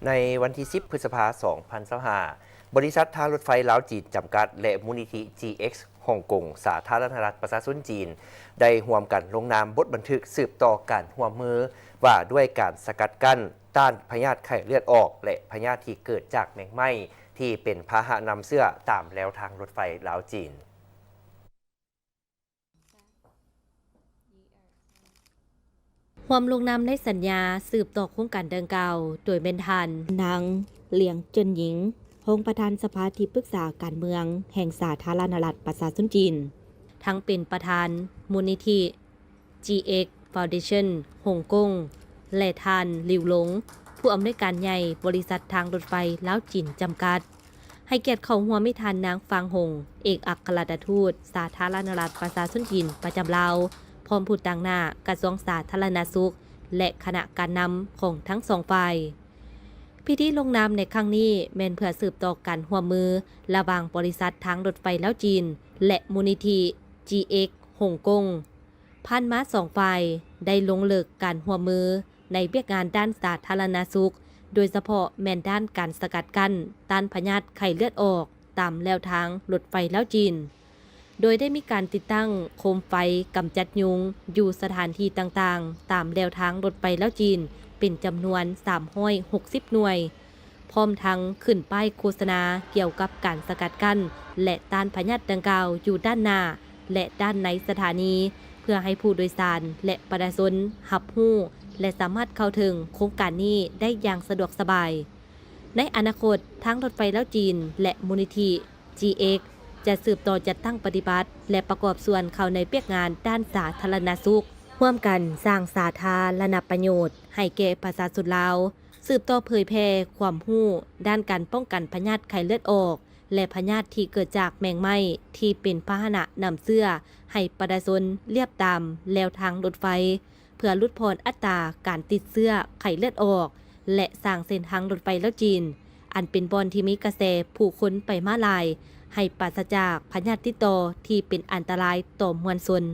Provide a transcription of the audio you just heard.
ໃນວັນທີສິບ ພຶດສະພາ ສອງພັນຊາວຫ້າ ບໍລິສັດທາງລົດໄຟລາວ-ຈີນ ຈຳກັດ ແລະ ມູນນິທິ ຈີເອັກ ຮົງກົງ ສາທາລະນະລັດປະຊາຊົນຈີນ ໄດ້ຮ່ວມກັນລົງນາມບົດບັນທຶກສືບຕໍ່ການຮ່ວມມື ວ່າດ້ວຍການສະກັດກັ້ນຕ້ານພະຍາດໄຂ້ເລືອດອອກ ແລະ ພະຍາດທີ່ເກີດຈາກແມງໄມ້ ທີ່ເປັນພາຫະນຳເຊື້ອຕາມແລວທາງລົດໄຟລາວ-ຈີນ. ຮ່ວມລົງນາມໃນສັນຍາສືບຕໍ່ໂຄງການດັ່ງກ່າວ ໂດຍແມ່ນທ່ານ ນາງ ຫຼຽງ ເຈິນຍິງ ຮອງປະທານສະພາທີ່ປຶກສາການເມືອງແຫ່ງສາທາລະນະລັດປະຊາຊົນຈີນ, ທັງເປັນປະທານມູນນິທິ ຈີເອັກ ຟາວເດເຊິນ ຮົງກົງ ແລະ ທ່ານ ລິວ ຫຼົງ ຜູ້ອຳນວຍການໃຫຍ່ບໍລິສັດທາງລົດໄຟລາວ-ຈີນ ຈຳກັດ. ໃຫ້ກຽດເຂົ້າຮ່ວມມີທ່ານນາງ ຟາງຫົງ ເອກອັກຄະລັດຖະທູດສາທາລະນະລັດປະຊາຊົນຈີນປະຈຳລາວ ພ້ອມຜູ້ຕາງໜ້າກະຊວງສາທາລະນະສຸກ ແລະ ຄະນະການນຳຂອງທັງສອງຝ່າຍ. ພິທີລົງນາມໃນຄັ້ງນີ້ແມ່ນເພື່ອສືບຕໍ່ການຮ່ວມມືລະຫວ່າງບໍລິສັດທາງລົດໄຟລາວ-ຈີນ ແລະ ມູນນິທິ ຈີເອັກ ຮົງກົງ. ຜ່ານມາສອງຝ່າຍໄດ້ລົງເລິກການຮ່ວມມືໃນວຽກງານດ້ານສາທາລະນະສຸກ, ໂດຍສະເພາະແມ່ນດ້ານການສະກັດກັ້ນຕ້ານພະຍາດໄຂ້ເລືອດອອກຕາມແລວທາງລົດໄຟລາວ-ຈີນ, ໂດຍໄດ້ມີການຕິດຕັ້ງໂຄມໄຟກຳຈັດຍຸງຢູ່ສະຖານທີ່ຕ່າງໆ ຕາມແລວທາງລົດໄຟລາວ-ຈີນ ເປັນຈຳນວນສາມຮ້ອຍຫົກສິບໜ່ວຍ. ພ້ອມທັງຂຶ້ນປ້າຍໂຄສະນາກ່ຽວກັບການສະກັດກັ້ນ ແລະ ຕ້ານພະຍາດດັ່ງກ່າວຢູ່ດ້ານໜ້າ ແລະ ດ້ານໃນສະຖານີ ເພື່ອໃຫ້ຜູ້ໂດຍສານ ແລະ ປະຊາຊົນຮັບຮູ້ ແລະ ສາມາດເຂົ້າເຖິງໂຄງການນີ້ໄດ້ຢ່າງສະດວກສະບາຍ. ໃນອະນາຄົດ, ທາງລົດໄຟລາວ-ຈີນ ແລະ ມູນນິທິ ຈີເອັກ ຈະສືບຕໍ່ຈັດຕັ້ງປະຕິບັດ ແລະ ປະກອບສ່ວນເຂົ້າໃນວຽກງານດ້ານສາທາລະນະສຸກ, ຮ່ວມກັນສ້າງສາທາລະນະປະໂຫຍດໃຫ້ແກ່ປະຊາຊົນລາວ. ສືບຕໍ່ເຜີຍແຜ່ຄວາມຮູ້ດ້ານການປ້ອງກັນພະຍາດໄຂ້ເລືອດອອກ ແລະ ພະຍາດທີ່ເກີດຈາກແມງໄມ້ທີ່ເປັນພາຫະນະນຳເຊື້ອໃຫ້ປະຊາຊົນລຽບຕາມແລວທາງລົດໄຟ ເພື່ອຫຼຸດຜ່ອນອັດຕາການຕິດເຊື້ອໄຂ້ເລືອດອອກ ແລະ ສ້າງເສັ້ນທາງລົດໄຟລາວ-ຈີນ ອັນເປັນບ່ອນທີ່ມີກະແສຜູ້ຄົນໄປມາຫຼາຍ ໃຫ້ປາສະຈາກພະຍາດຕິດຕໍ່ທີ່ເປັນອັນຕະລາຍຕໍ່ມວນຊົນ.